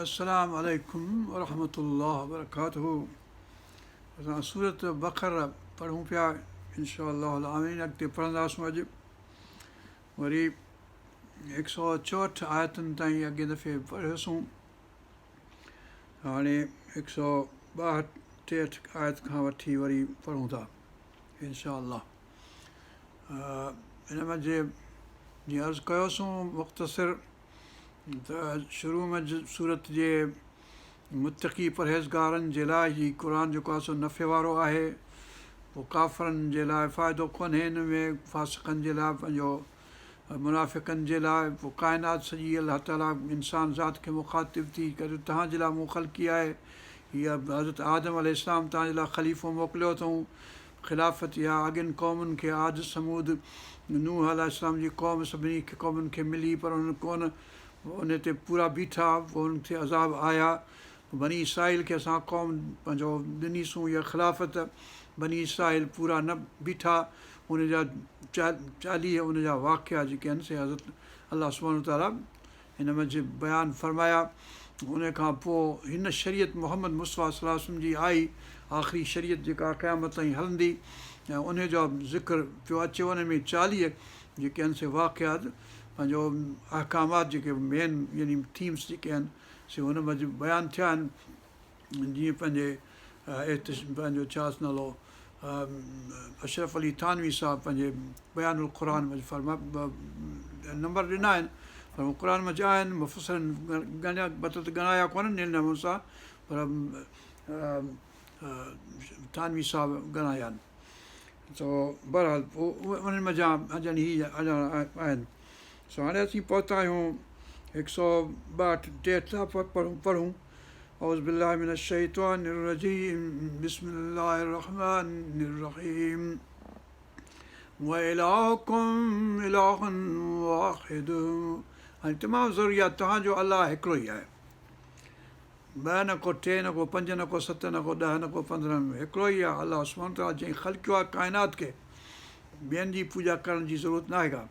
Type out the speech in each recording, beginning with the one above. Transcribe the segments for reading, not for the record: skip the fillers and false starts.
السلام عليڪم ورحمة الله وبرڪاته اسان سورت بقره پڙهون پيا انشاء الله العالمين اڳتي پڙهنداسون اڄ وري هڪ سؤ چوهٺ آيتن تائين اڳئين دفعي پڙهيوسون هاڻي هڪ سؤ ٻاهٺ ٽيهٺ آيت کان وٺي وري پڙهون ٿا انشاء الله ان منجهه جيئن عرض ڪيوسون مختصر ته شروع ۾ سورت جي متقي پرهيزگارن جي لاء هي قرآن جيڪو آهي سو نفعي وارو آهي پوء ڪافرن جي لاء فائدو ڪونهي ان ۾ فاسقن جي لاء پنهنجو منافقن جي لاء پوء ڪائنات سڄي الله تعاليٰ انسان ذات کي مخاطب ٿي ڪري توهان جي لاء مون خلقي آهي هي حضرت آدم عليه السلام توهان جي لاء خليفو موڪليو اٿئون خلافت اها اڳين قومن کي عاد، ثمود، نوح عليه السلام جي قوم سڀني کي قومن کي ملي پر انهن ڪونه ان تي پورا بيٺا پوء انهن تي عذاب آيا پوء بني اسرائيل کي اسان قوم پنهنجو ڏنيسون اها خلافت بني اسرائيل پورا نه بيٺا ان جا 40 ان جا واقعا جيڪي آهن سي حضرت الله سبحانه وتعاليٰ هن منجهه بيان فرمايا. ان کان پوء هن شريعت محمد مصطفيٰ صلي الله عليه وسلم جي آئي، آخري شريعت جيڪا قيامت تائين هلندي ۽ انهي جو ذڪر پيو اچي ان ۾ 40 جيڪي آهن سي واقعات پنهنجو احڪامات جيڪي مين يعني ٿيمس جيڪي آهن سي هن منجهه بيان ٿيا آهن. جيئن پنهنجي پنهنجو ڇا نالو اشرف علي ٿانوي صاحب پنهنجي بيان القرآن ۾ فرما نمبر ڏنا آهن پر قرآن منجهه آهن مفسرن ڳڻيا مطلب ته ڳڻايا ڪونهن ان نموني سان پر ٿانوي صاحب ڳڻايا آهن سو بهرحال پوء انهن منجهان يعني هي اڃا آهن سو هاڻي اسين پهتا آهيون هڪ سؤ ٻاهٺ ٽيهٺ ٿا پڙهون اعوذ بالله من الشيطان الرجيم بسم الله الرحمن الرحيم والهڪم اله واحد هاڻي تمام ضروري آهي توهان جو الله هڪڙو ئي آهي ٻه نه ڪو ٽي نه ڪو پنج نه ڪو ست نه ڪو 10 نه ڪو 15 هڪڙو ئي آهي الله سبحانه وتعاليٰ جنهن خلقيو آهي ڪائنات کي ٻين جي پوڄا ڪرڻ جي ضرورت ناهي ڪا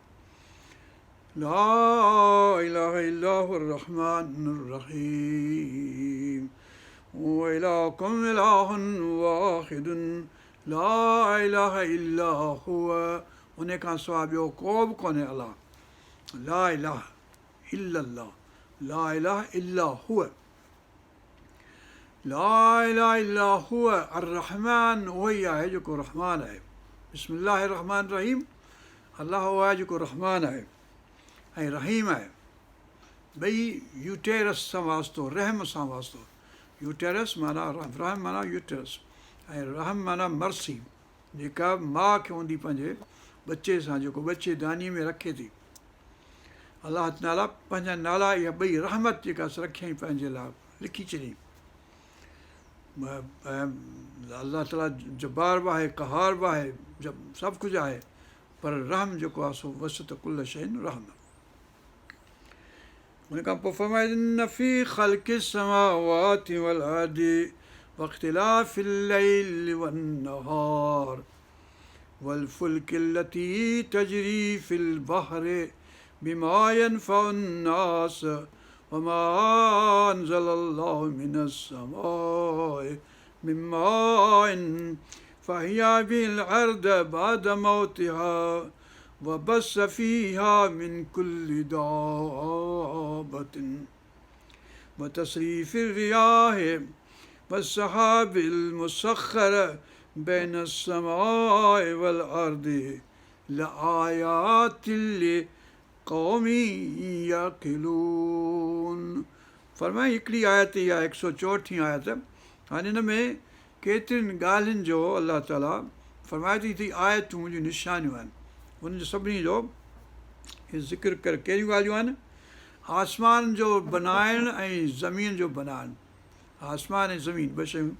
لا اله الا هو الرحمن الرحيم والهڪم اله واحد لا اله الا هو ان کان سواء ٻيو ڪو به ڪونهي الله لا اله الا الله لا اله الا هو لا اله الا هو الرحمن اهو ئي آهي جيڪو رحمان آهي بسم الله الرحمن الرحيم الله اهو آهي جيڪو رحمان آهي ۽ رحيم آهي. ٻئي يوٽيرس سان واسطو، رحم سان واسطو. يوٽيرس معنيٰ رحم معنيٰ يوٽيرس ۽ رحم معنيٰ مرسي جيڪا ماء کي هوندي پنهنجي ٻچي سان جيڪو ٻچي داني ۾ رکي ٿي. الله تعاليٰ پنهنجا نالا اها ٻئي رحمت جيڪا رکيائين پنهنجي لاء لکي ڇڏيائين. الله تعاليٰ جبار به آهي قهار به آهي سڀ ڪجهه آهي پر رحم جيڪو آهي سو وسعت ڪل شيء رحمة ان کان پوء فرمائي ان في خلق السماوات والارض واختلاف الليل والنهار والفلك التي تجري في البحر بما ينفع الناس وما انزل الله من السماء من ماء فاحيا به الارض بعد موتها وبث فيها من كل دابة وتصريف الرياح والسحاب المسخر بين السماء والارض لآيات لقوم يعقلون فرمائي هڪڙي آيت اها هڪ سؤ چوهٺين آيت هاڻي هن ۾ ڪيترين ڳالهين جو الله تعالي فرمائي ٿو هي آيتون منهنجون نشانيون آهن انهن جو سڀني جو ذڪر ڪري ڪهڙيون ڳالهيون آهن آسمان جو بنائڻ ۽ زمين جو بنائڻ آسمان ۽ زمين ٻه شيون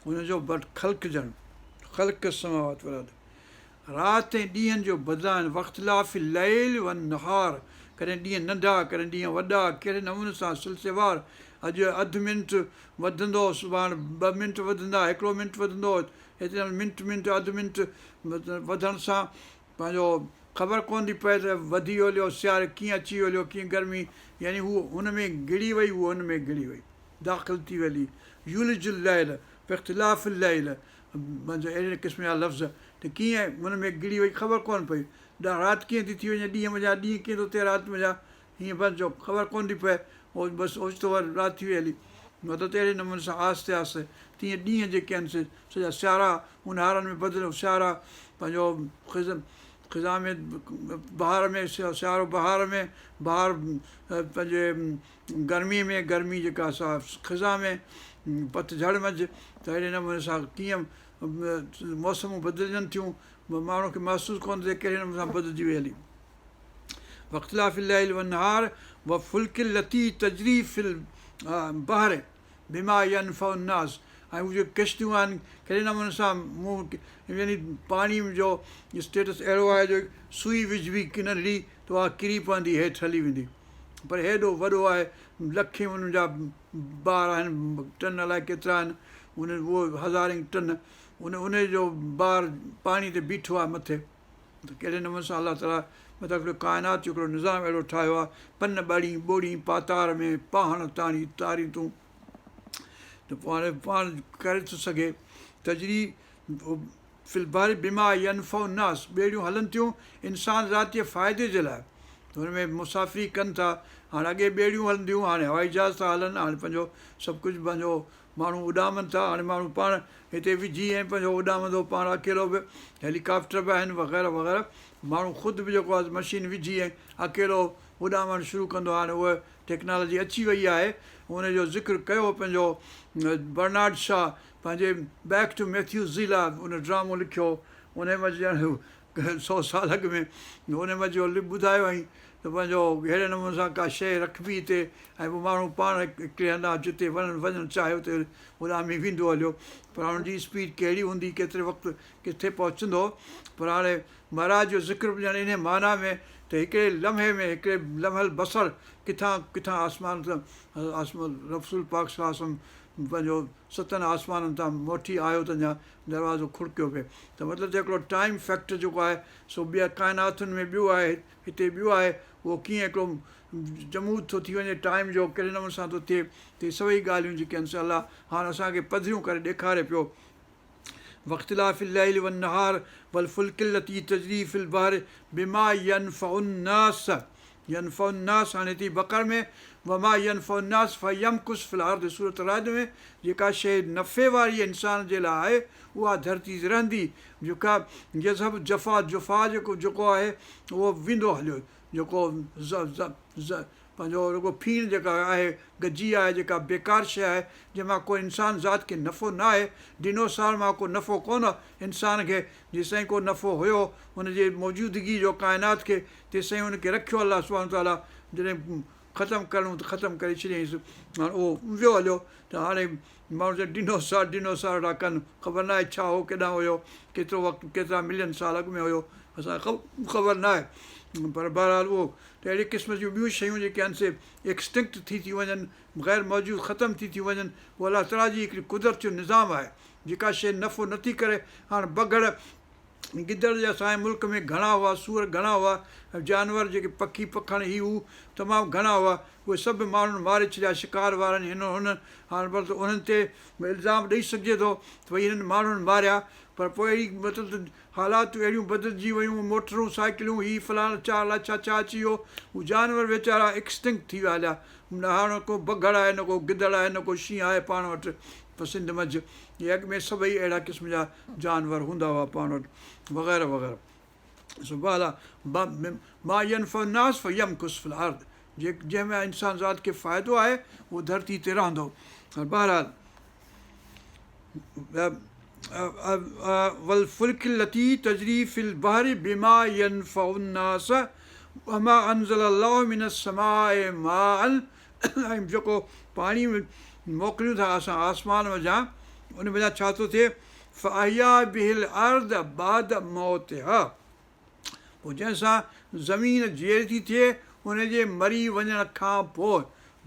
ان جو خلقجڻ خلق السماوات والارض رات ۽ ڏينهن جو بدلائڻ، واختلاف الليل والنهار، ڪڏهن ڏينهن ننڍا، ڪڏهن ڏينهن وڏا، ڪهڙي نموني سان سلسليوار، اڄ اڌ منٽ وڌندو، سڀاڻ ٻه منٽ وڌندا، هڪڙو منٽ وڌندو، ايتري منٽ منٽ اڌ منٽ وڌڻ سان پنهنجو خبر ڪونه ٿي پئي ته وڌي ويو هليو سياري ڪيئن اچي ويو هليو ڪيئن گرمي يعني هو هن ۾ گهڙي وئي هو هن ۾ گهڙي وئي داخل ٿي وئي هلي يولج الليل في اختلاف الليل منجهه اهڙي قسم جا لفظ ته ڪيئن هن ۾ گهڙي وئي خبر ڪونه پئي رات ڪيئن ٿي ٿي وڃي ڏينهن منجهان ڏينهن ڪيئن ٿو ٿئي رات منجهان هيئن بس جو خبر ڪونه ٿي پئي بس اوچتو وري رات ٿي وئي هلي. مطلب ته اهڙي نموني سان آهستي آهستي تيئن ڏينهن جيڪي آهن سي سڄا سيارا اونهارن ۾ بدليو سيارا پنهنجو خزان ۾ بهار ۾ سيارو بهار ۾ بهار پنهنجي گرمي ۾ گرمي جيڪا سا خزان ۾ پتجهڙ منجهه ته اهڙي نموني سان ڪيئن موسمون بدلجن ٿيون ماڻهو کي محسوس ڪونه ٿو ٿئي ڪهڙي نموني سان بدلجي وئي هلي. واختلاف الليل والنهار والفلڪ التي تجري في البحر بما ينفع الناس ۽ اهي جيڪي ڪشتيون آهن ڪهڙي نموني سان مون يعني پاڻي جو اسٽيٽس اهڙو آهي جو سوئي وجهبي ڪي ننڍڙي ته اها ڪري پوندي هيٺ هلي ويندي پر هيڏو وڏو آهي لکين ان جا بار آهن ٽن الائي ڪيترا آهن ان اهو هزارين ٽن ان ان جو بار پاڻي تي بيٺو آهي مٿي ته ڪهڙي نموني سان الله تعاليٰ مطلب هڪڙو ڪائنات جو هڪڙو نظام اهڙو ٺاهيو آهي، پن ٻڙين ٻوڙين پاتار ۾ پاهڻ تاڻي تارين تون ته پوء هاڻي پاڻ ڪري ٿو سگهي تجري في البحر بما ينفع الناس ٻيڙيون هلن ٿيون انسان ذات جي فائدي جي لاء هن ۾ مسافري ڪن ٿا هاڻي اڳي ٻيڙيون هلنديون هاڻي هوائي جهاز ٿا هلن هاڻي پنهنجو سڀ ڪجهه پنهنجو ماڻهو اڏامن ٿا، هاڻي ماڻهو پاڻ هتي وجهي ۽ پنهنجو اڏامندو پاڻ اڪيلو به هيلي ڪاپٽر به آهن وغيره وغيره ماڻهو خود به جيڪو آهي مشين وجهي ۽ اڪيلو اڏامڻ شروع ڪندو هاڻي اها ٽيڪنالاجي اچي وئي آهي ان جو ذڪر ڪيو پنهنجو برنارڊ شا پنهنجي بيڪ ٽو ميٿيو زيلا ان ڊرامو لکيو ان منجهه ڄڻ سو سال اڳ ۾ ان منجهه ٻڌايو هئائين ته پنهنجو اهڙي نموني سان ڪا شيء رکبي هتي ۽ پوء ماڻهو پاڻ هڪڙي هنڌان جتي وڃڻ وڃڻ چاهي اتي اڏامي ويندو هليو پر هاڻ ان جي اسپيڊ ڪهڙي هوندي ڪيتري وقت ڪٿي پهچندو پر هاڻي معراج جو ذڪر به ڄڻ انهي معنيٰ ۾ ته هڪڙي لمحي ۾ هڪڙي لمح البصر ڪٿان ڪٿان آسمان تان رسول پاڪ صلي الله عليه وسلم پنهنجو ستن آسمانن تان موٽي آيو ته اڃا دروازو کڙڪيو پئي ته مطلب ته هڪڙو ٽائيم فيڪٽر جيڪو آهي سو ٻين ڪائناتن ۾ ٻيو آهي هتي ٻيو آهي اهو ڪيئن هڪڙو جمود ٿو ٿي وڃي ٽائيم جو ڪهڙي نموني سان ٿو ٿئي ته هي سڀئي ڳالهيون جيڪي آهن سي الله هاڻ اسان کي پڌريون ڪري ڏيکاري پيو واختلاف الليل والنهار والفلڪ التي تجري في البحر بما ينفع الناس ينفع الناس هاڻي هتي بقر ۾ وما ينفع الناس فيمڪث في الارض سورة رعد ۾ جيڪا شيء نفعي واري انسان جي لاء آهي اها ڌرتي تي رهندي جيڪا يذهب جفاء جفاء جيڪو جيڪو آهي اهو ويندو هليو جيڪو ز ز ز پنهنجو رڳو ڦيڻ جيڪا آهي گجي آهي جيڪا بيڪار شيء آهي جنهن مان ڪو انسان ذات کي نفعو نه آهي ڊينوسار مان ڪو نفعو ڪونه انسان کي جيستائين ڪو نفعو هيو ان جي موجودگي جو ڪائنات کي تيستائين ان کي رکيو الله سبحانه وتعاليٰ جڏهن ختم ڪرڻو ته ختم ڪري ڇڏيائينس هاڻ اهو ويو هليو ته هاڻي ماڻهو چون ڊينوسار ڊينوسار ٿا ڪن خبر ناهي ڇا هو ڪيڏانهن هيو ڪيترو وقت ڪيترا ملين سال اڳ ۾ هيو اسان کي خبر ناهي پر بهرحال اهو ته اهڙي قسم جون ٻيون شيون جيڪي آهن سي ايڪسٽنڪٽ ٿي ٿيون وڃن غير موجود ختم ٿي ٿيون وڃن اهو الله تعاليٰ جي هڪڙي قدرت جو نظام آهي جيڪا شيء نفعو نٿي ڪري هاڻ بگهڙ گدڙ جي اسان جي ملڪ ۾ گهڻا هئا، سوئر گهڻا هئا ۽ جانور جيڪي پکي پکڻ هي هو تمام گهڻا هئا، اهي سڀ ماڻهن ماري ڇڏيا شڪار وارن هن هن هاڻ پر ته انهن تي الزام ڏئي سگهجي ٿو ته ڀئي هنن ماڻهن ماريا پر پوء اهڙي مطلب ته حالاتون اهڙيون بدلجي ويون موٽرون سائيڪلون هي فلاڻو ڇا الائي ڇا ڇا اچي ويو هو جانور ويچارا ايڪسٽنڪٽ ٿي ويا هليا نه هاڻ ڪو بگهڙ آهي نه ڪو گدڙ آهي نه ڪو شينهن آهي پاڻ وٽ سنڌ منجهه هي اڳ ۾ سڀئي اهڙا قسم جا جانور هوندا هئا پاڻ وٽ وغيره وغيره سو بما ينفع الناس فيمڪث في الارض جنهن ۾ انسان ذات کي فائدو آهي اهو ڌرتي تي رهندو بهرحال والفلڪ التي تجري في البحر بما ينفع الناس وما انزل الله من السماء ماء ۽ جيڪو پاڻي موڪليون ٿا اسان آسمان منجهان ان منجهان ڇا ٿو ٿئي فاحيا به الارض بعد موتها پوء جنهن سان زمين جيئري ٿي ٿئي ان جي مري وڃڻ کان پوء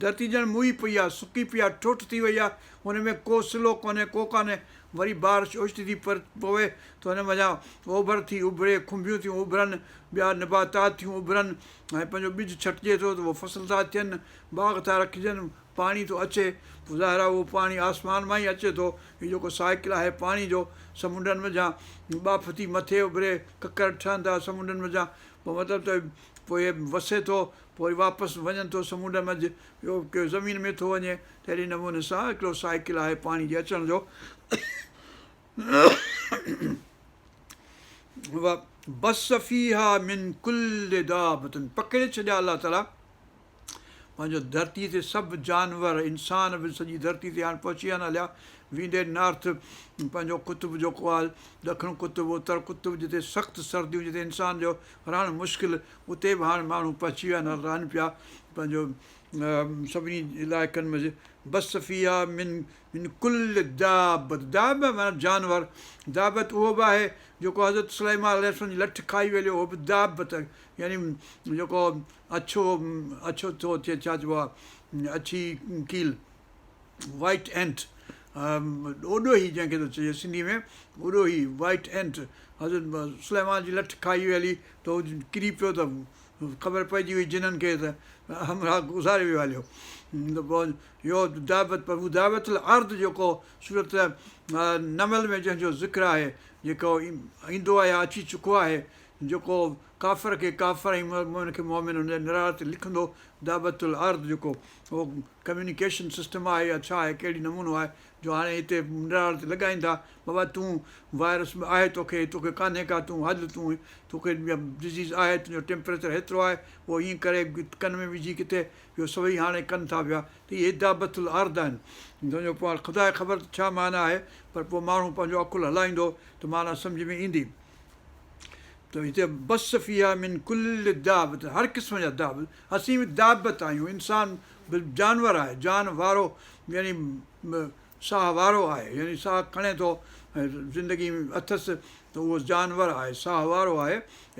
ڌرتي ڄڻ موئي پئي آهي سڪي پئي آهي ٺوٺ ٿي وئي آهي ان ۾ ڪو سلو ڪونهي ڪو ڪانهي وري بارش اوچتي ٿي پوي ته ان منجهان اوڀر ٿي اڀري، کنڀيون ٿيون اڀرن، ٻيا نباتات ٿيون اڀرن ۽ پنهنجو ٻج ڇٽجي ٿو ته اهي فصل ٿا ٿين، باغ ٿا رکجن، پاڻي ٿو اچي، پوء ظاهر آهي اهو پاڻي آسمان مان ئي اچي ٿو، هي جيڪو سائيڪل آهي پاڻي جو سمنڊن منجهان ٻاڦ ٿي مٿي اڀري، ڪڪر ٺهن ٿا سمنڊن منجهان، پوء مطلب ته پوء وسي ٿو، پوء وري واپس وڃن ٿو سمنڊ منجهه، ٻيو ڪيو زمين ۾ ٿو وڃي ته اهڙي نموني سان هڪڙو سائيڪل آهي پاڻي جي اچڻ جو. وبث فيها من ڪل دابة پکيڙي ڇڏيا الله تعالي پنهنجو ڌرتي تي سڀ جانور انسان به سڄي ڌرتي تي هاڻ پهچي ويا آهن هليا ويندي نارٿ پنهنجو قطب جيڪو آهي ڏکڻ قطب اتر قطب جتي سخت سرديون جتي انسان جو رهڻ مشڪل اتي به هاڻ ماڻهو پهچي ويا آهن رهن پيا پنهنجو سڀني علائقن ۾ بث فيها من من ڪل دابة دابة معنيٰ جانور دابة اهو به آهي جيڪو حضرت سليمان عليه السلام جي لٺ کائي ويو اهو به دابة يعني جيڪو اڇو اڇو ٿو ٿئي ڇا چئبو آهي اڇي ڪيل وائيٽ اينٽ اڏوهي جنهن کي ٿو چئجي سنڌي ۾ اڏوهي وائيٽ اينٽ حضرت سليمان جي لٺ کائي وئي هلي ته هو ڪري پيو ته خبر پئجي وئي جنن کي ته همراهه گذاري ويو هليو ته پوء اهو دابت پر هو دابة الارض جيڪو سورت نمل ۾ جنهن جو ذڪر آهي جيڪو ايندو آهي يا اچي چڪو آهي جيڪو ڪافر کي ڪافر ۽ مومن کي مومن ان جي نراڙ تي لکندو دابة الارض جيڪو اهو ڪميونيڪيشن سسٽم آهي يا ڇا آهي ڪهڙي نمونو آهي جو هاڻي هتي نراڙ تي لڳائين ٿا بابا تون وائرس آهي توکي توکي ڪانهي ڪا تون هل تون توکي ڊزيز آهي تنهنجو ٽيمپريچر هيترو آهي اهو ائين ڪري ڪن ۾ وجهي ڪٿي اهو سڀئي هاڻي ڪن ٿا پيا ته اهي دابة الارض آهن تنهنجو پوء هاڻي خدا کي خبر ته ڇا معنيٰ آهي پر پوء ماڻهو پنهنجو عقل هلائيندو ته معنيٰ سمجهه ۾ ايندي ته هتي بث فيها من ڪل دابة هر قسم جا دابة اسين به دابة آهيون انسان به جانور آهي جان وارو يعني ساهه وارو آهي يعني ساهه کڻي ٿو زندگي اٿس ته اهو جانور آهي ساهه وارو آهي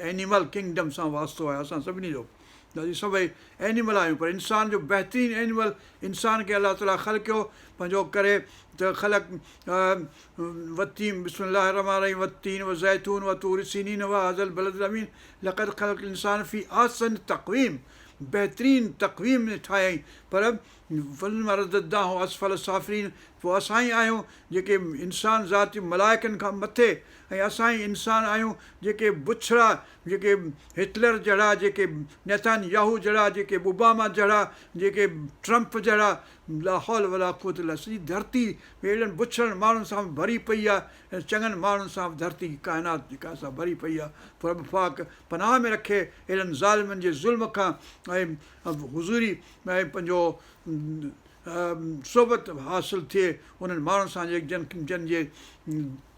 اينيمل ڪنگڊم سان واسطو آهي اسان سڀني جو اسين سڀئي اينيمل آهيون پر انسان جو بهترين اينيمل انسان کي الله تعالي خلقيو پنهنجو ڪري ته خلق والتين بسم الله الرحمن الرحيم والتين والزيتون وطور سينين وهذا البلد الامين لقد خلق الانسان في احسن تقويم بهترين تقويم ۾ ٺاهيائين پر ثم رددناه اسفل سافلين پوء اسان ئي آهيون جيڪي انسان ذات ملائڪن کان مٿي ۽ اسان ئي انسان آهيون جيڪي بڇڙا جيڪي هٽلر جهڙا جيڪي نيتان ياهو جهڙا جيڪي اوباما جهڙا جيڪي ٽرمپ جهڙا لاحول ولا قوت الا سڄي ڌرتي اهڙن بڇڙن ماڻهن سان ڀري پئي آهي ۽ چڱن ماڻهن سان به ڌرتي ڪائنات جيڪا سا ڀري پئي آهي پر رب پاڪ پناهه ۾ رکي اهڙن ظالمن جي ظلم کان ۽ حضوري ۽ پنهنجو صحبت حاصل ٿئي انهن ماڻهن سان جن جن جي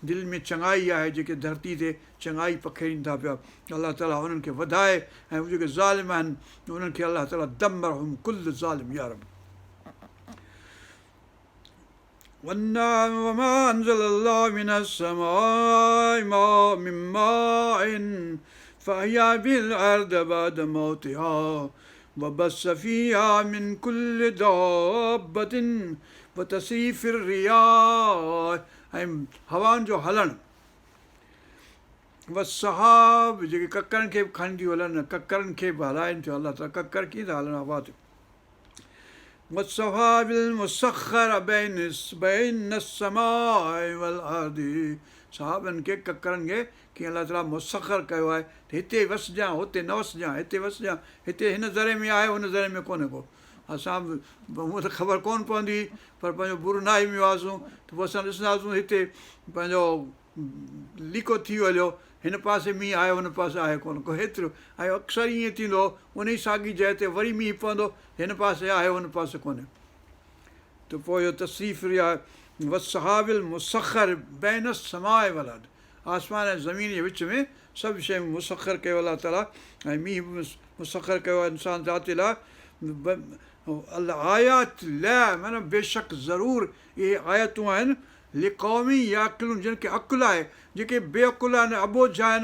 دل ۾ چڱائي آهي جيڪي ڌرتي تي چڱائي پکيڙين ٿا پيا الله تعالي انهن کي وڌائي ۽ اهي جيڪي ظالم آهن انهن کي الله تعالي دمرهم ڪل ظالم يا رب وما انزل الله من السماء من ماء فاحيا به الارض بعد موتها وبث فيها من كل دابة وتصريف الرياح ۽ هوائن جو هلڻ والسحاب جيڪي ڪڪرن کي به کڻي ٿيون هلن ڪڪرن کي به هلائين ٿيون الله تعالي ڪڪر ڪيئن ٿا هلن هوا تي والسحاب المسخر بين بين السماء والارض سحابن کي ڪڪرن کي ڪيئن الله تعالي مسخر ڪيو آهي ته هتي وسجان هتي نه وسجان هتي وسجان هتي هن ذري ۾ آهي هن ذري ۾ ڪونهي ڪو اسان به هونء ته خبر ڪونه پوندي هئي پر پنهنجو برونائي ۾ هئاسون ته پوء اسان ڏسندا هئاسون هتي پنهنجو ليڪو ٿي ويو هليو هن پاسي مينهن آهي هن پاسي آهي ڪونه ڪو هيترو ۽ اڪثر ائين ٿيندو هو انهي ساڳي جاء تي وري مينهن پوندو هن پاسي آهي هن پاسي ڪونهي ته پوء اهو تصريف الرياح والسحاب المسخر بين السماء والارض آسمان ۽ زمين جي وچ ۾ سڀ شيون مسخر ڪيو الله تعالي ۽ مينهن به مسخر ڪيو آهي انسان ذات لاء لآيات لا معنيٰ بيشڪ ضرور اهي آيتون آهن لقوم يعقلون جن کي عقل آهي جيڪي بي عقل آهن اٻوجهه آهن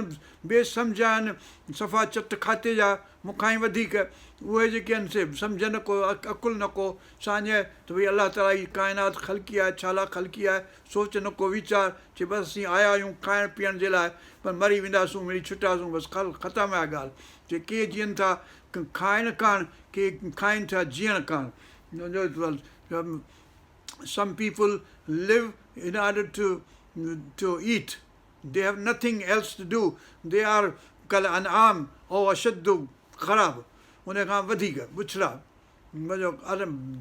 بي سمجهه آهن صفا چٽ کاتي جا مون کان ئي وڌيڪ اهي جيڪي آهن سي سمجهه نه ڪو عقل نه ڪو ساڃهه ته ڀئي الله تعاليٰ هي ڪائنات خلقي آهي ڇا لاء خلقي آهي سوچ نه ڪو ويچار چي بس اسين آيا آهيون کائڻ پيئڻ جي لاء پر مري وينداسون مڙئي ڇٽاسون بس ختم آهي ڳالهه چي ڪي جيئن ٿا کائڻ ڪاڻ ڪي کائين ٿا جيئڻ ڪاڻ Some people live in order to to eat they have nothing else to do they are ڪالانعام او اشد خراب ان کان وڌيڪ بڇڙا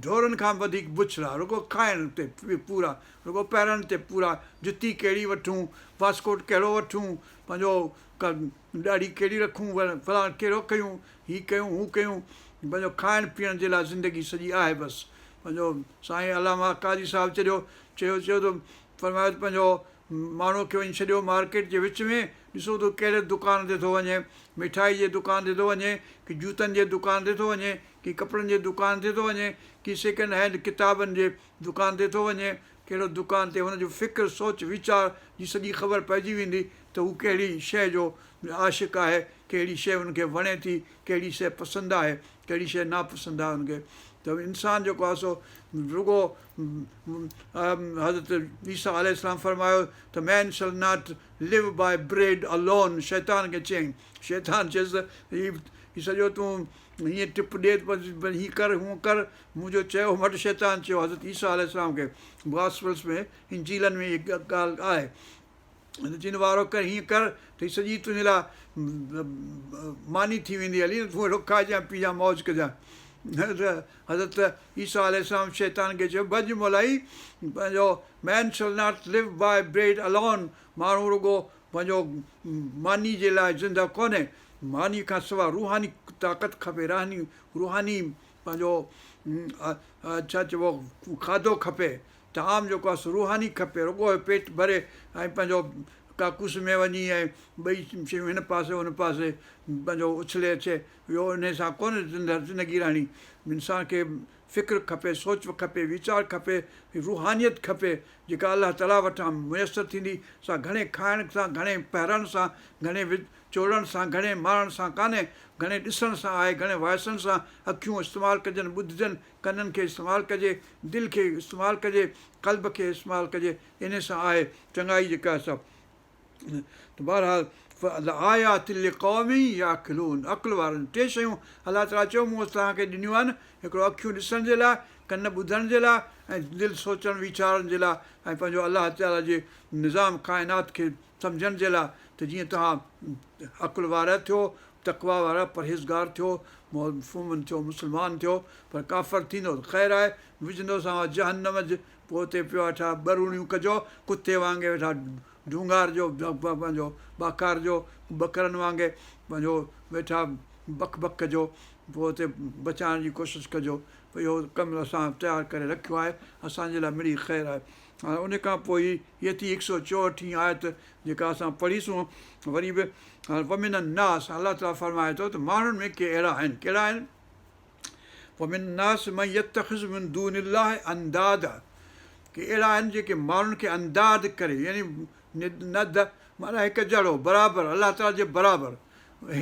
ڍورن کان وڌيڪ بڇڙا رڳو کائڻ تي پورا رڳو پهرڻ تي پورا جتي ڪهڙي وٺون واسڪوٽ ڪهڙو وٺون پنهنجو ڏاڙهي ڪهڙي رکون فلاڻ ڪهڙو ڪيون هي ڪيون هو ڪيون پنهنجو کائڻ پيئڻ جي لاء زندگي سڄي آهي بس پنهنجو سائين علامه قاضي صاحب چيو چيو چيو ته فرمايو ته پنهنجو ماڻهوء کي وڃي ڇڏيو مارڪيٽ جي وچ ۾ ڏسو ته ڪهڙي دڪان تي ٿو وڃي مٺائي جي دڪان تي ٿو وڃي ڪي جوتن جي دڪان تي ٿو وڃي ڪي ڪپڙن جي دڪان تي ٿو وڃي ڪي سيڪنڊ هينڊ ڪتابن جي دڪان تي ٿو وڃي ڪهڙو دڪان تي هن جو فڪر سوچ ويچار جي سڄي خبر پئجي ويندي ته هو ڪهڙي شيء جو عاشق آهي ڪهڙي شيء هن کي وڻي ٿي ڪهڙي شيء پسند آهي ڪهڙي شيء ناپسند آهي هن کي ته انسان جيڪو آهي سو رڳو حضرت عيسيٰ عليه السلام فرمايو ته Man shall not live by bread alone شيطان کي چيائين شيطان چيس ته هي سڄو تون هيئن ٽپ ڏي ته هي ڪر هونء ڪر منهنجو چيو مٽ شيطان چيو حضرت عيسيٰ عليه السلام کي گاسپلس ۾ انجيلن ۾ هي ڳالهه آهي ته چين وارو ڪر هيئن ڪر ته هي سڄي تنهنجي لاء ماني ٿي ويندي هلي تون اهڙو کائجان پيجان موج ڪجان ته حضرت عيسيٰ عليه السلام شيطان کي چيو ڀڄ مولائي پنهنجو Man shall not live by bread alone ماڻهو رڳو پنهنجو ماني جي لاء زنده ڪونهي ماني کان سواء روحاني طاقت کپي روحاني روحاني پنهنجو ڇا چئبو کاڌو کپي طعام جيڪو آهي سو روحاني کپي، رڳو اهو پيٽ ڀري ۽ پنهنجو ڪاڪوس ۾ وڃي ۽ ٻئي شيون هن پاسي هن پاسي پنهنجو اڇلي اچي اهو انهي سان ڪونه زندگي رهڻي. انسان کي فڪر کپي، سوچ کپي، ويچار کپي، روحانيت کپي جيڪا الله تعاليٰ وٽان ميسر ٿيندي سا گهڻي کائڻ سان، گهڻي پهرڻ سان، گهڻي چوڙڻ سان، گهڻي ماڻڻ سان ڪانهي، گهڻي ڏسڻ سان آهي، گهڻي وائسڻ سان، اکيون استعمال ڪجن، ٻڌجن، ڪنن کي استعمال ڪجي، دل کي استعمال ڪجي، قلب کي استعمال ڪجي، انهي سان آهي چڱائي جيڪا سا ته بهرحال لآيات لقوم يعقلون عقل وارن ٽي شيون الله تعاليٰ چيو مون توهان کي ڏنيون آهن هڪڙو اکيون ڏسڻ جي لاء ڪن ٻڌڻ جي لاء ۽ دل سوچڻ ويچارڻ جي لاء ۽ پنهنجو الله تعاليٰ جي نظام ڪائنات کي سمجهڻ جي لاء ته جيئن توهان عقل وارا ٿيو، تقويٰ وارا، پرهيزگار ٿيو، مومن ٿيو، مسلمان ٿيو، پر ڪافر ٿيندو ته خير آهي، وجهندوسانو جهنم ۾، پوء اتي پيو ويٺا ٻرڙيون ڪجو، ڪتي وانگي ويٺا ڍونگارجو، پنهنجو ٻاڪارجو، ٻڪرن وانگي پنهنجو ويٺا بک بک ڪجو، پوء اتي بچائڻ جي ڪوشش ڪجو، اهو ڪم اسان تيار ڪري رکيو آهي، اسان جي لاء مڙئي خير آهي. هاڻي ان کان پوء هيء ٿي هڪ سؤ چوهٺين آيت جيڪا اسان پڙهيسون وري به هاڻي ومن الناس الله تعاليٰ فرمائي ٿو ته ماڻهن ۾ ڪي اهڙا آهن ڪهڙا آهن ومن الناس من يتخذ من دون الله اندادا ڪي اهڙا آهن جيڪي ماڻهن کي انداد ڪري يعني ند معنيٰ هڪ جهڙو برابر الله تعاليٰ جي برابر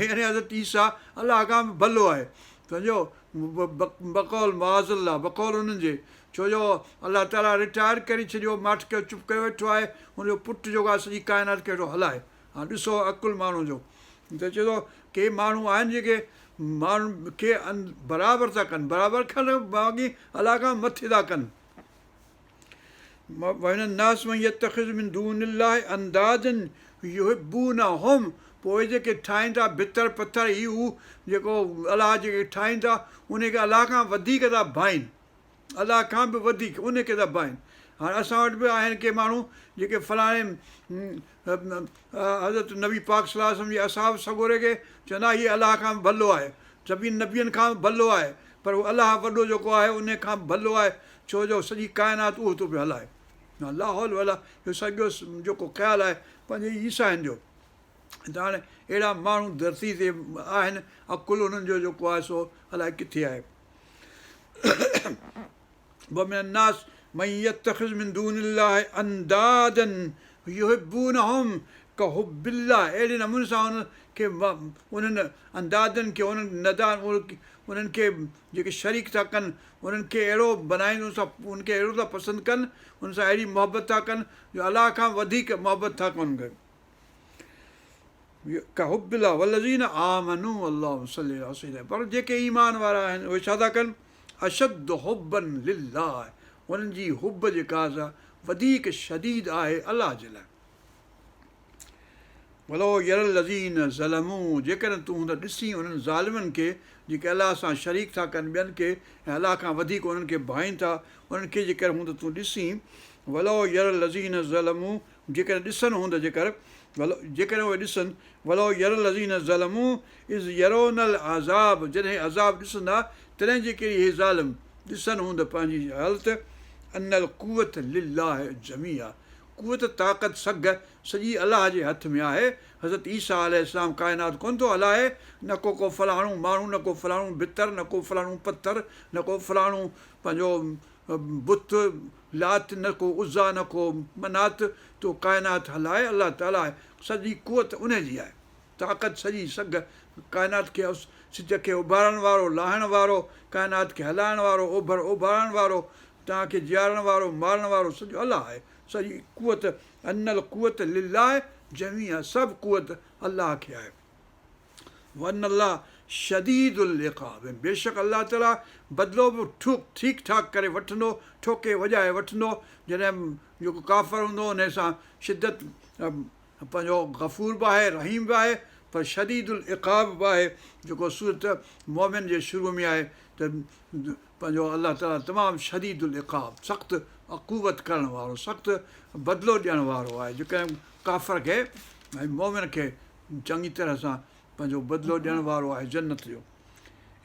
يعني حضرت عيسيٰ الله کان به ڀلو آهي سمجهو بقول معاذ الله بقول انهن جي ڇو جو الله تعاليٰ رٽائر ڪري ڇڏيو، ماٺ ڪيو چپ ڪيو ويٺو آهي، هن جو پٽ جيڪو آهي سڄي ڪائنات کي ويٺو هلائي. هاڻ ڏسو عقل ماڻهو جو ته چئي ٿو ڪي ماڻهو آهن جيڪي ماڻهن کي برابر ٿا ڪن، برابر کان باقي الله کان مٿي ٿا ڪن. ومن الناس من يتخذ من دون الله اندادا يحبونهم پوء جيڪي ٺاهين ٿا ڀتر پٿر هي هو جيڪو الله جيڪي ٺاهين ٿا انهي کي الله کان وڌيڪ ٿا ڀائين. الله کان به وڌيڪ ان کي ٿا ڀائين. هاڻ اسان وٽ به آهن ڪي ماڻهو جيڪي فلاڻي حضرت نبي پاڪ صلي الله عليه وسلم جي اصحاب سڳوري کي چوندا هي الله کان به ڀلو آهي سڀني نبين کان به ڀلو آهي پر هو الله وڏو جيڪو آهي ان کان به ڀلو آهي ڇو جو سڄي ڪائنات اهو ٿو پيو هلائي لاحول ولا اهو سڄو جيڪو خيال آهي پنهنجي عيسائين جو ته هاڻي اهڙا ماڻهو ڌرتي تي آهن عقل انهن جو جيڪو آهي سو الائي ڪٿي آهي ومن الناس من يتخذ من دون الله اندادا يحبونهم ڪحب الله اهڙي نموني سان انهن کي انهن اندادن کي انهن ندان انهن کي جيڪي شريڪ ٿا ڪن انهن کي اهڙو بنائين ان سان ان کي اهڙو ٿا پسند ڪن ان سان اهڙي محبت ٿا ڪن جو الله کان وڌيڪ محبت ٿا ڪن ڪحب الله والذين آمنوا اللهم صل علي سيدنا پر جيڪي ايمان وارا آهن اهي ڇا ٿا ڪن اشد حبا لله انهن جي حب جيڪا سا وڌيڪ شديد آهي الله جي لاء. ولو يري الذين ظلموا جيڪڏهن تون هوند ڏسين انهن ظالمن کي جيڪي الله سان شريڪ ٿا ڪن ٻين کي ۽ الله کان وڌيڪ انهن کي ڀائين ٿا انهن کي جيڪر هوند تون ڏسين ولو يري الذين ظلموا جيڪڏهن ڏسن هوند جيڪر جيڪڏهن اهي ڏسن ولو يري الذين ظلموا اذ يرون العذاب جڏهن عذاب ڏسندا تڏهن جيڪر اهي ظالم ڏسن هوند پنهنجي حالت ان القوة لله جميعا قوت، طاقت، سگهه سڄي الله جي هٿ ۾ آهي. حضرت عيسيٰ عليه السلام ڪائنات ڪونه ٿو هلائي، نه ڪو ڪو فلاڻو ماڻهو، نه ڪو فلاڻو ڀتر، نه ڪو فلاڻو پٿر، نه ڪو فلاڻو پنهنجو بت، لات، نه ڪو عزيٰ، نه ڪو منات ٿو ڪائنات هلائي، الله تعاليٰ آهي. سڄي قوت انهي جي آهي. طاقت سڄي سگهه ڪائنات کي سج کي اڀارڻ وارو، لاهڻ وارو، ڪائنات کي هلائڻ وارو، اوڀر اڀارڻ وارو، توهان کي جيارڻ وارو، مارڻ وارو سڄو الله آهي. سڄي قوت، ان القوة لله جميعا، سڀ قوت الله کي آهي. وان الله شديد العقاب ۽ بيشڪ الله تعالي بدلو به ٺيڪ ٺاڪ ڪري وٺندو، ٺوڪي وڄائي وٺندو، جڏهن جيڪو ڪافر هوندو انهي سان شدت پنهنجو غفور به آهي رحيم به آهي پر شديد العقاب به آهي جيڪو سورت مومن جي شروع ۾ آهي ته پنهنجو الله تعاليٰ تمام شديد العقاب، سخت عقوبت ڪرڻ وارو، سخت بدلو ڏيڻ وارو آهي جو ڪنهن ڪافر کي ۽ مؤمن کي چڱي طرح سان پنهنجو بدلو ڏيڻ وارو آهي جنت جو.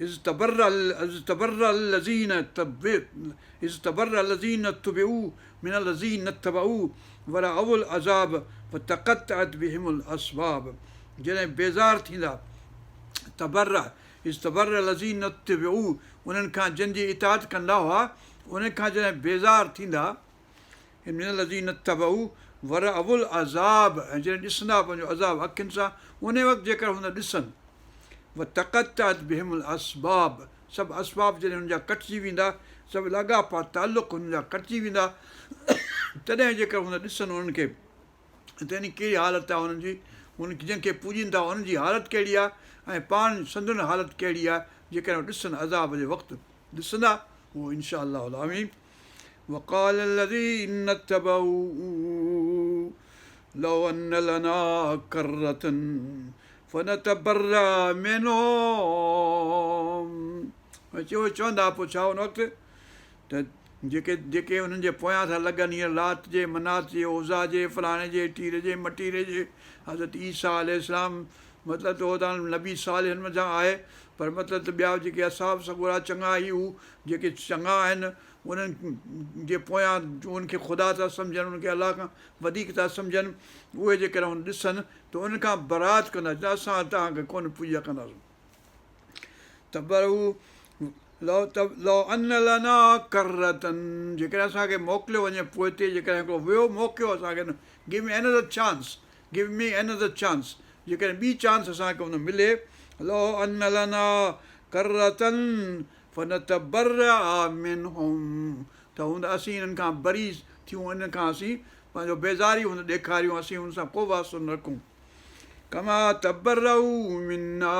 اذ تبرأ اذ تبرأ الذين اذ تبرأ الذين اتبعوا من الذين اتبعوا ورأوا العذاب وتقطعت بهم الاسباب جڏهن بيزار ٿيندا تبرأ اذ تبرأ الذين اتبعوا انهن کان جن جي اطاعت ڪندا هئا انهن کان جڏهن بيزار ٿيندا من الذين اتبعوا ورأوا العذاب ۽ جڏهن ڏسندا پنهنجو عذاب اکين سان انهي وقت جيڪر هوند ڏسن وتقطعت بهم الاسباب سڀ اسباب جڏهن انهن جا ڪٽجي ويندا سڀ لاڳاپا تعلق انهن جا ڪٽجي ويندا تڏهن جيڪر هوند ڏسن انهن کي ته يعني ڪهڙي حالت آهي انهن جي، انهن جن کي پوڄين ٿا انهن جي حالت ڪهڙي آهي ۽ پاڻ سندن حالت ڪهڙي آهي جيڪڏهن ڏسن عذاب جي وقت ڏسندا اهو ان شاء الله العظيم وقال الذين اتبعوا لو ان لنا ڪرة فنتبرأ منهم چيو چوندا پوء ڇا ان وقت ته جيڪي جيڪي انهن جي پويان ٿا لڳن هينئر لات جي، منات جي، عزيٰ جي، فلاڻي جي، ٽير جي، مٽيري جي، حضرت عيسيٰ عليه السلام مطلب ته هو ته نبي صالحن منجهان آهي پر مطلب ته ٻيا جيڪي اصحاب سڳورا چڱا هي هو جيڪي چڱا آهن انهن جي پويان انهن کي خدا ٿا سمجهن انهن کي الله کان وڌيڪ ٿا سمجهن اهي جيڪڏهن ڏسن ته انهن کان برات ڪندا چوندا اسان توهان کي ڪونه پوڄا ڪنداسون. تبرؤ لو ان لنا ڪرة جيڪڏهن اسان کي موڪليو وڃي پوئتي جيڪڏهن هڪڙو ٻيو موقعو اسان کي give me another chance give me another chance جيڪڏهن ٻي چانس اسان کي ان ملي لو ان لنا ڪرة فنتبرا منهم ته هوند اسين انهن کان بري ٿيون انهن کان اسين پنهنجو بيزاري هوند ڏيکاريون اسين انهن سان ڪو واسطو نه رکون ڪما تبرؤ منا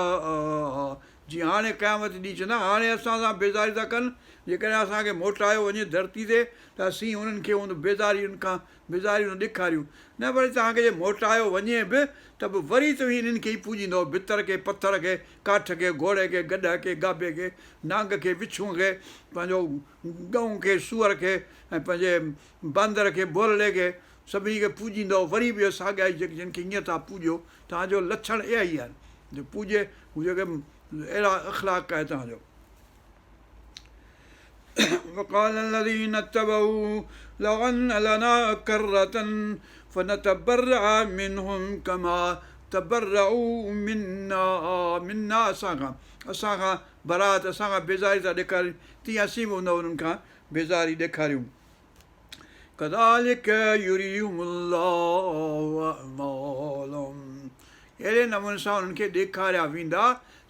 جيئن هاڻي قيامت ڏينهن چوندا هاڻي اسان سان بيزاري ٿا ڪن جيڪڏهن اسان کي موٽايو وڃي ڌرتي تي ته اسين انهن کي هوند بيزاري انهن کان بيزاري نه ڏيکاريون نه وري توهان کي جي موٽايو وڃي به ته به وري توهين انهن کي ئي پوڄيندؤ ڀتر کي پٿر کي ڪاٺ کي گهوڙي کي گڏهه کي گابي کي نانگ کي وڇونء کي پنهنجو ڳئون کي سوئر کي ۽ پنهنجي باندر کي ڀولڙي کي سڀني کي پوڄيندؤ وري به اهي ساڳيا ئي جيڪي جن کي هينئر ٿا پوڄيو، توهان جو لڇڻ اها ئي آهن جو پوڄي هو جيڪي اهڙا اخلاق آهي توهان جو. وقال الذين اتبعوا لو ان لنا ڪرة فنتبرأ منهم ڪما تبرؤا منا منا اسان کان اسان کان برات اسان کان بيزاري ٿا ڏيکارين تيئن اسين به انهن کان بيزاري ڏيکاريون. ڪذالڪ يريهم الله اعمالهم اهڙي نموني سان انهن کي ڏيکاريا ويندا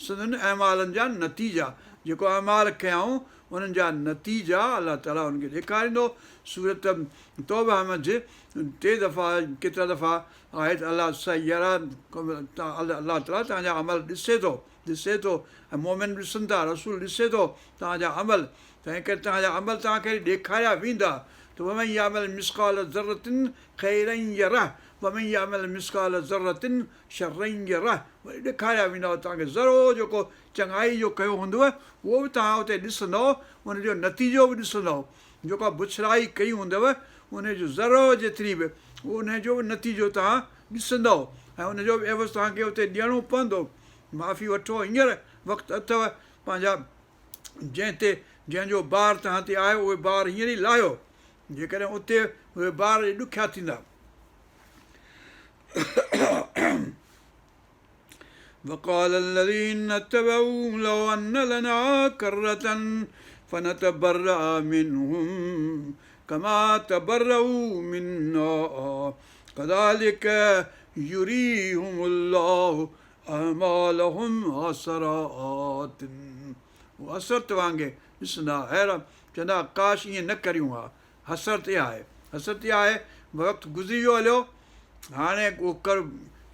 سندن اعمالن جا نتيجا، جيڪو اعمال ڪيائون انهن جا نتيجا الله تعالي انهن کي ڏيکاريندو. سورة توبه منجه ٽي دفعا ڪيترا دفعا آهي ته الله سيريٰ الله تعالي توهان جا عمل ڏسي ٿو ڏسي ٿو ۽ مؤمن به ڏسن ٿا رسول ڏسي ٿو توهان جا عمل تنهن ڪري توهان جا عمل توهان کي ڏيکاريا ويندا ته ومن يعمل مثقال ذرة خيرا يره ومن يعمل مثقال ذرة شرا يره وري ڏيکاريا ويندا توهان کي ذرو جيڪو چڱائي جو ڪيو هوندو اهو به توهان اتي ڏسندؤ ان جو نتيجو به ڏسندؤ جيڪا بڇڙائي ڪئي هوندو ان جو ذرو جيتري به ان جو به نتيجو توهان ڏسندؤ ۽ ان جو به عيوض توهان کي اتي ڏيڻو پوندو معافي وٺو هينئر وقت اٿو پنهنجا جنهن تي جنهن جو بار توهان تي آهي اهي بار هينئر ئي لاهيو جيڪڏهن اتي اهي بار ڏکيا ٿيندا. وقال الذين اتبعوا لو ان لنا ڪرة فنتبرأ منهم ڪما تبرؤا منا ڪذالڪ يريهم الله اعمالهم حسرات هو حسرت وانگي ڏسندا حيران چوندا ڪاش ائين نه ڪريون ها حسرت اها آهي حسرت اها آهي وقت گذري ويو هليو هاڻي اهو ڪر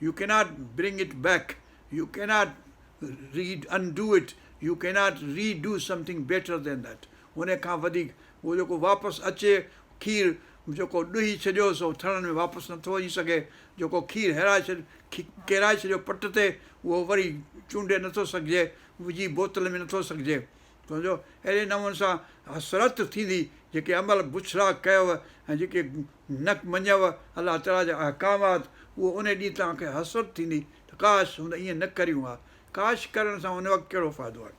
you cannot bring it back you cannot undo it you cannot redo something better than that ان کان وڌيڪ اهو جيڪو واپس اچي کير جيڪو ڏهي ڇڏيو سو ٿڻن ۾ واپس نٿو وڃي سگهي جيڪو کير هيرائي ڇڏ ڪيرائي ڇڏيو پٽ تي اهو وري چونڊي نٿو سگهجي وجهي بوتل ۾ نٿو سگهجي سمجهو اهڙي نموني سان حسرت ٿيندي جيڪي عمل بڇڙا ڪيو ۽ جيڪي نه مڃيو الله تعالي جا احڪامات اهو ان ڏينهن توهان کي حسرت ٿيندي ته ڪاش هوند ائين نه ڪريون ها ڪاش ڪرڻ سان ان وقت ڪهڙو فائدو آهي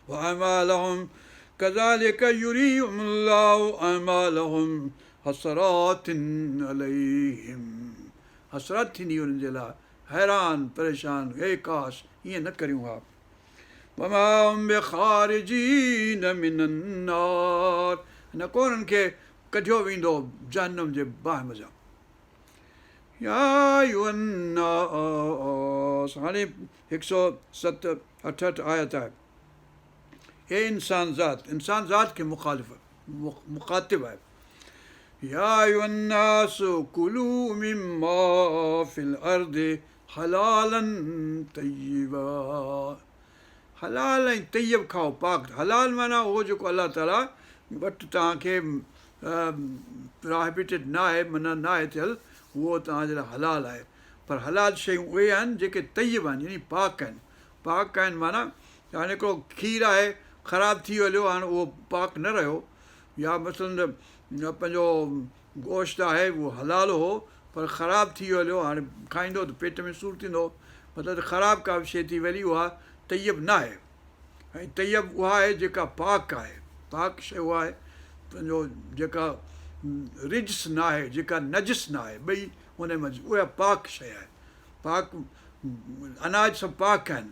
واعمالهم ڪذالڪ يريهم الله اعمالهم حسرات عليهم حسرت ٿيندي انهن جي لاء حيران پريشان اي ڪاش ائين نه ڪريون ها وما هم بخارجين من النار نه ڪو انهن کي ڪڍيو ويندو جهنم جي باهه منجهان يا ايها الناس هاڻي هڪ سؤ ست اٺهٺ آيت آهي اي انسان ذات انسان ذات کي مخالف مخاطب آهي يا ايها الناس ڪلوا مما في الارض حلالا طيبا حلال ۽ طيب کائو پاڪ حلال معنيٰ اهو جيڪو الله تعاليٰ وٽ توهان کي پراهبيٽيڊ نه آهي منع نه آهي ٿيل اهو توهان جي لاء حلال آهي پر حلال شيون اهي آهن جيڪي طيب آهن يعني پاڪ آهن پاڪ آهن معنيٰ هاڻي هڪڙو کير آهي خراب ٿي ويو هليو هاڻي اهو پاڪ نه رهيو يا مثلاً پنهنجو گوشت آهي اهو حلال هو پر خراب ٿي ويو هليو هاڻي کائيندو ته پيٽ ۾ سور ٿيندو مطلب ته خراب ڪا به شيء ٿي وئي اها طيب نه آهي ۽ طيب اها آهي جيڪا پاڪ آهي پاڪ شيء اها آهي پنهنجو جيڪا رجس نه آهي جيڪا نجس نه آهي ٻئي ان منجهه اها پاڪ شيء آهي پاڪ اناج سڀ پاڪ آهن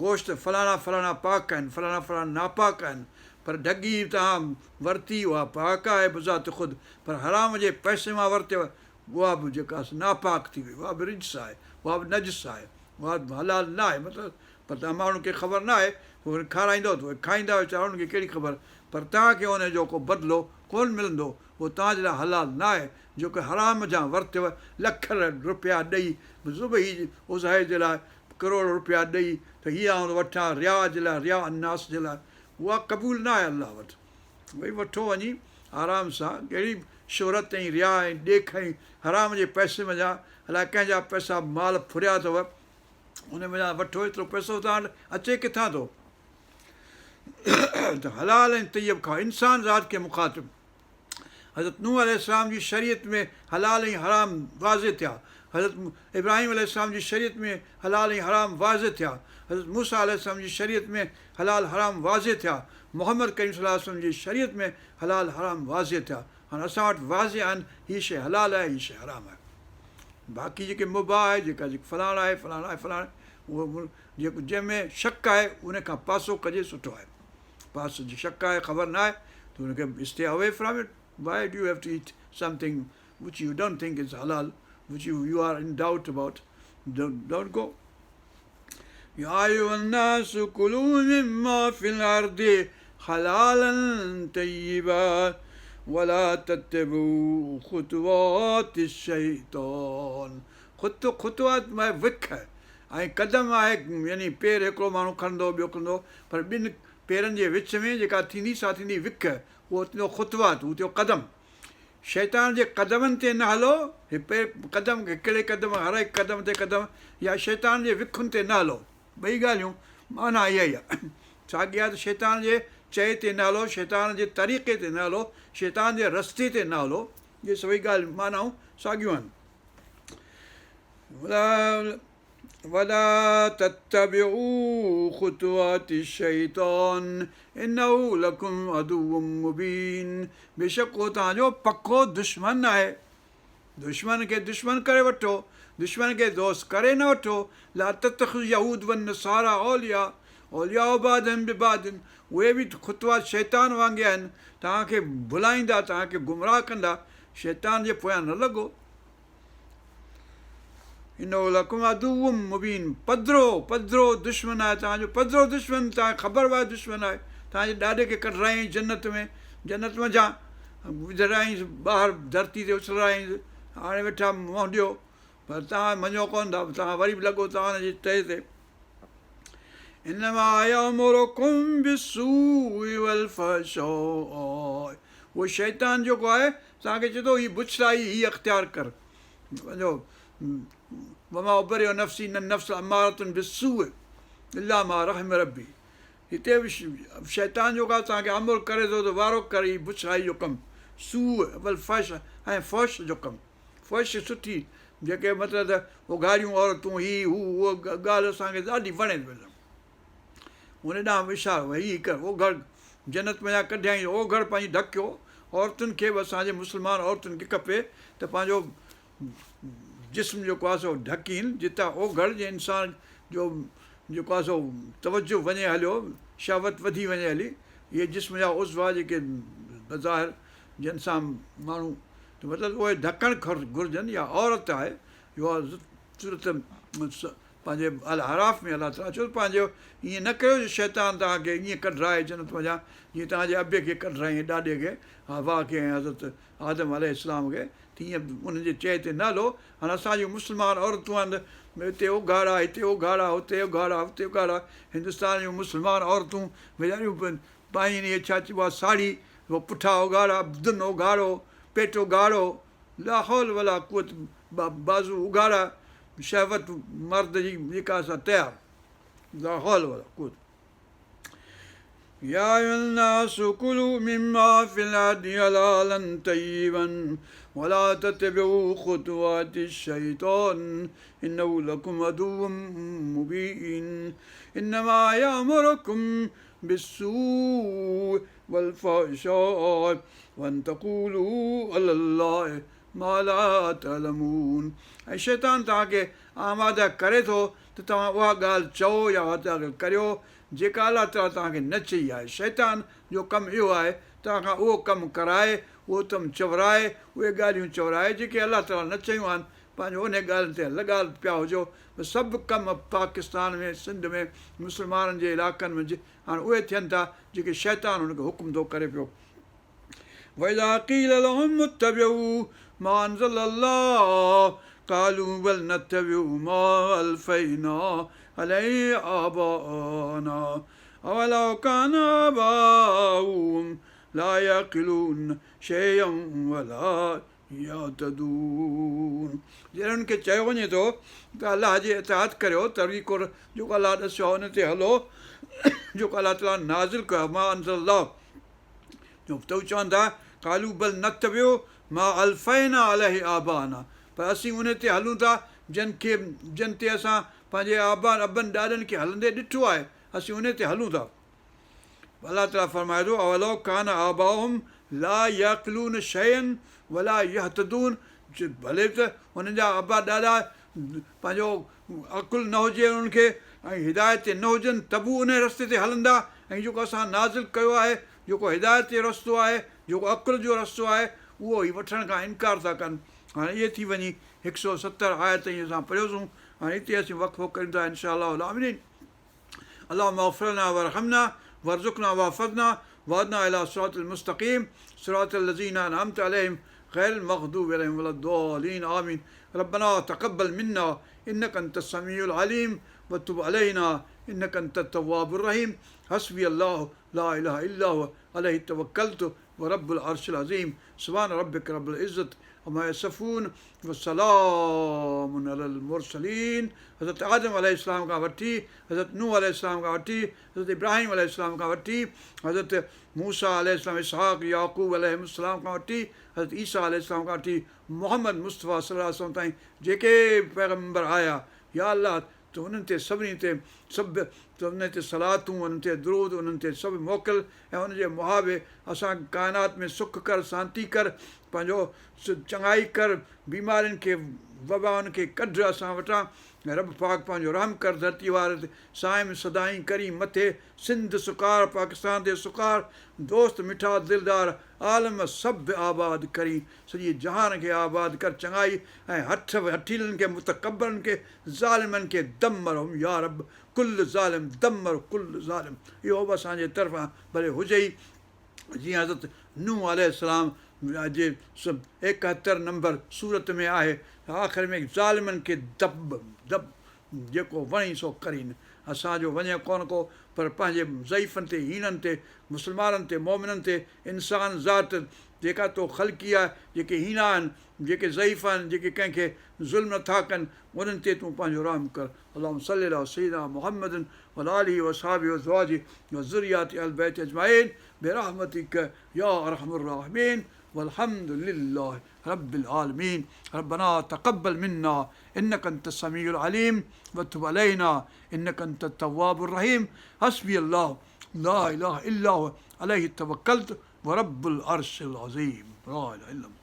گوشت فلاڻا فلاڻا پاڪ آهن، فلاڻا فلاڻا ناپاڪ آهن، پر ڍڳي توهان ورتي اها پاڪ آهي بذات خود، پر حرام جي پئسي مان ورتيو اها به جيڪا سا ناپاڪ ٿي وئي، اها به رجس آهي، اها به نجس آهي، اها به حلال نه آهي، مطلب پر توهان ماڻهن کي خبر نه آهي ته اهي کارائيندؤ ته اهي کائيندا ويچارا انهن کي ڪهڙي خبر، پر توهان کي ان جو ڪو بدلو ڪونه ملندو، اهو توهان جي لاء حلال نه آهي، جيڪو حرام جان ورتيو لک رپيا ڏئي ذبحي اضحية جي لاء ڪروڙ روپيا ڏئي ته هي آئون وٺان رياء جي لاء رياء الناس جي لاء اها قبول نه آهي الله وٽ ڀئي وٺو وڃي آرام سان ڪهڙي شهرت ۽ رياء ۽ ڏيک ۽ حرام جي پئسي منجهان الائي ڪنهن جا پئسا مال ڦريا اٿو ان منجهان وٺو ايترو پئسو توهان وٽ اچي ڪٿان ٿو ته حلال ۽ طيب کائو انسان ذات کي مخاطب حضرت نوح عليه السلام جي شريعت ۾ حلال ۽ حرام واضح ٿيا. حضرت ابراهيم عليه السلام جي شريعت ۾ حلال ۽ حرام واضح ٿيا. حضرت موسيٰ عليه السلام جي شريعت ۾ حلال حرام واضح ٿيا. محمد ڪريم صلي الله عليه وسلم جي شريعت ۾ حلال حرام واضح ٿيا. هاڻ اسان وٽ واضح آهن هي شيء حلال آهي هي شيء حرام آهي. باقي جيڪي مباح آهي جيڪا جيڪي فلاڻ آهي فلاڻ آهي فلاڻ اهو جيڪو جنهن ۾ شڪ آهي ان کان پاسو ڪجي سٺو آهي. پاسو جي شڪ آهي خبر نه آهي ته ان کي stay away from it. Why do you have to eat something which you don't think is halal, which you you are in doubt about, don't go. يا ايها الناس كلوا مما في الارض حلالا طيبا ولا تتبعوا خطوات الشيطان خط خطوات معنيٰ وک ۽ قدم آهي يعني پير هڪڙو ماڻهو کڻندو ٻيو کڻندو پر ٻن پيرن جي وچ ۾ جيڪا ٿيندي سا ٿيندي وک اهو ٿيندو خطوات اهو ٿيو قدم شيطان جي قدمن تي نه هلو، هي پير قدم هڪڙي قدم هر هڪ قدم تي قدم يا شيطان جي وکن تي نه هلو ٻئي ڳالهيون معنيٰ اها ئي آهي ساڳي آهي ته شيطان جي چئي تي نه هلو شيطان جي طريقي تي نه هلو شيطان جي رستي تي نه هلو اهي سڀئي ڳالهيون معنائون ساڳيون آهن. ولا تتبعوا خطوات الشيطان انه لڪم عدو مبين بيشڪ اهو توهان جو پڪو دشمن آهي دشمن کي دشمن ڪري وٺو دشمن کي دوست ڪري نه وٺو لا تتخذوا اليهود والنصارى اولياء اولياء بعضهم ببعض اهي به خطوات شيطان وانگي آهن توهان کي ڀلائيندا توهان کي گمراهه ڪندا شيطان جي پويان نه لڳو انه لڪم عدو مبين پڌرو پڌرو دشمن آهي توهان جو پڌرو دشمن توهان کي خبر به آهي دشمن آهي توهان جي ڏاڏي کي ڪڍرايائين جنت ۾ جنت منجهان وجهرايائينس ٻاهر ڌرتي تي اڇلرايائينس هاڻي ويٺا منهن ڏيو پر توهان مڃو ڪونه ٿا توهان وري به لڳو توهان جي چئي تي انما يامرڪم بالسوء والفحشاء اهو شيطان جيڪو آهي توهان کي چئي ٿو هي بڇڙائي هي اختيار ڪر پنهنجو وما ابرئ نفسي ان النفس لامارة بالسوء الا ما رحم ربي هتي به شيطان جيڪو آهي توهان کي امر ڪري ٿو ته وارو ڪر هي بڇڙائي جو ڪم سوء والفحش ۽ فحش جو ڪم فحش سٺي جيڪي مطلب ته اگهاڙيون عورتون هي هو اهو ڳالهه اسان کي ڏاڍي وڻي ٿي ان ڏانهن به اشارو هي هڪ اوگهڙ جنت منجهان ڪڍيائين اوگهڙ پنهنجي ڍڪيو عورتن کي به اسان جي مسلمان عورتن کي کپي ته پنهنجو جسم جيڪو آهي سو ڍڪين جتان اوگهڙ جي انسان جو جيڪو آهي سو توجه وڃي هليو شهوت وڌي وڃي هلي اهي جسم جا عضوا جيڪي بظاهر جن سان ماڻهو ته مطلب اهي ڍڪڻ گهرجن يا عورت آهي اها صورت پنهنجي الاعراف ۾ الله تعاليٰ چيو ته پنهنجو ائين نه ڪيو جو شيطان توهان کي ائين ڪڍرائي جنت منجهان جيئن توهان جي ابي کي ڪڍرايائين ڏاڏي کي حوا کي ۽ حضرت آدم عليه السلام کي تيئن انهن جي چئي تي نه هلو هاڻ اسان جون مسلمان عورتون آهن ته هتي اگهاڙا هتي اگهاڙا هتي اگهاڙا هتي اگهاڙا هندستان جون مسلمان عورتون ويچاريون پائين اهي ڇا چئبو آهي ساڙهي پٺا اگهاڙا بدن اگهاڙو پيٽ اگهاڙو لاحول ولا قوت بازو اگهاڙا شهوت مرد جي جيڪا سا تيار لاحول ولا قوت يا ايها الناس كلوا مما في الارض حلالا طيبا ولا تتبعوا خطوات الشيطان انه لكم عدو مبين انما يأمركم بالسوء والفحشاء وان تقولوا علي الله ما لا تعلمون ۽ شيطان توهان کي آماده ڪري ٿو ته توهان اها ڳالهه چئو يا اها ڳالهه ڪريو جيڪا الله تعاليٰ توهان کي نه چئي آهي. شيطان جو ڪم اهو آهي توهان کان اهو ڪم ڪرائي، اهو ڪم چورائي، اهي ڳالهيون چورائي جيڪي الله تعاليٰ نه چيون آهن، پنهنجو انهي ڳالهين تي لڳا پيا هجو. سڀ ڪم پاڪستان ۾ سنڌ ۾ مسلمانن جي علائقن ۾ هاڻ اهي ٿين ٿا جيڪي شيطان هن کي حڪم ٿو ڪري پيو. واذا قيل لهم اتبعوا ما انزل الله قالوا بل نتبع ما الفينا عليه آباءنا اولو كان آباؤهم لا يعقلون شيئا ولا يهتدون جڏهن انهن کي چيو وڃي ٿو ته الله جي اطاعت ڪريو طريقو جيڪو الله ڏسيو آهي ان تي هلو جيڪو الله تعاليٰ نازل ڪيو آهي ما انزل الله جو ته هو چون ٿا قالوا بل نتبع ما الفينا عليه آباءنا پر اسين ان تي هلون ٿا جن کي جن تي اسان پنهنجي آبا ابن ڏاڏن کي هلندي ڏٺو آهي اسين ان تي هلون ٿا الله تعاليٰ فرمائي ٿو اولو ڪان آباؤهم لا يعقلون شيئا ولا يهتدون ڀلي ته انهن جا ابا ڏاڏا پنهنجو عقل نه هجي انهن کي ۽ هدايت تي نه هجن ته به انهي رستي تي هلندا ۽ جيڪو اسان نازل ڪيو آهي جيڪو هدايت جو رستو آهي جيڪو عقل جو رستو آهي اهو هي وٺڻ کان انڪار ٿا ڪن. هاڻي اهي ٿي وڃي 170 آيت تائين اسان پڙهيوسون. هاڻي هتي اسين وقفو ڪريون ٿا ان شاء الله العاملين. اللهم اغفر لنا وارحمنا وارزقنا واحفظنا واهدنا الي صراط المستقيم صراط الذين انعمت عليهم غير المغضوب عليهم ولا الضالين آمين ربنا تقبل منا انك انت السميع العليم وتب علينا انك انت التواب الرحيم حسبي الله لا اله الا هو عليه توڪلت ورب العرش العظيم سبحان ربك رب العزة عما يصفون وسلام علي المرسلين حضرت آدم عليه السلام کان وٺي حضرت نوح عليه السلام کان وٺي حضرت ابراهيم عليه السلام کان وٺي حضرت موسيٰ عليه السلام اسحاق يعقوب عليهم السلام کان وٺي حضرت عيسيٰ عليه السلام کان وٺي محمد مصطفيٰ صلي الله عليه وسلم تائين جيڪي پيغمبر آيا يا الله ته انهن تي سڀني تي سڀ ته انهن تي صلاتون انهن تي درود انهن تي سڀ موڪل ۽ ان جي محابي اسان ڪائنات ۾ سک ڪر سانتي ڪر پنهنجو چڱائي ڪر بيمارين کي وبائن کي ڪڍ اسان وٽان رب پاڪ پنهنجو رحم ڪر ڌرتي واري تي صائم سدائين ڪرين مٿي سنڌ سڪار پاڪستان تي سڪار دوست مٺا دلدار عالم سڀ آباد ڪرين سڄي جهان کي آباد ڪر چڱائي ۽ هٺ هٺيلن کي متڪبرن کي ظالمن کي دمرهم يا رب ڪل ظالم دمر ڪل ظالم اهو به اسان جي طرفان ڀلي هجي ئي جيئن حضرت نوح عليه السلام جي 71 نمبر سورت ۾ آهي ته آخر ۾ ظالمن کي دب دب جيڪو وڻي سو ڪرين اسان جو وڃي ڪونه ڪو پر پنهنجي ضعيفن تي هيڻن تي مسلمانن تي مؤمنن تي انسان ذات جيڪا تو خلقي آهي جيڪي هيڻا آهن جيڪي ضعيف آهن، جيڪي ڪنهن کي ظلم نه ٿا ڪن، انهن تي تون پنهنجو رحم ڪر. اللهم صل علي سيدنا محمد وعلي آله واصحابه وازواجه وذرياته اهل بيته اجمعين برحمتک يا ارحم الراحمين والحمد لله رب العالمين ربنا تقبل منا انک انت السميع العليم وتب علينا انک انت التواب الرحيم حسبي الله لا اله الا هو عليه توڪلت ورب العرش العظيم لا اله الا الله.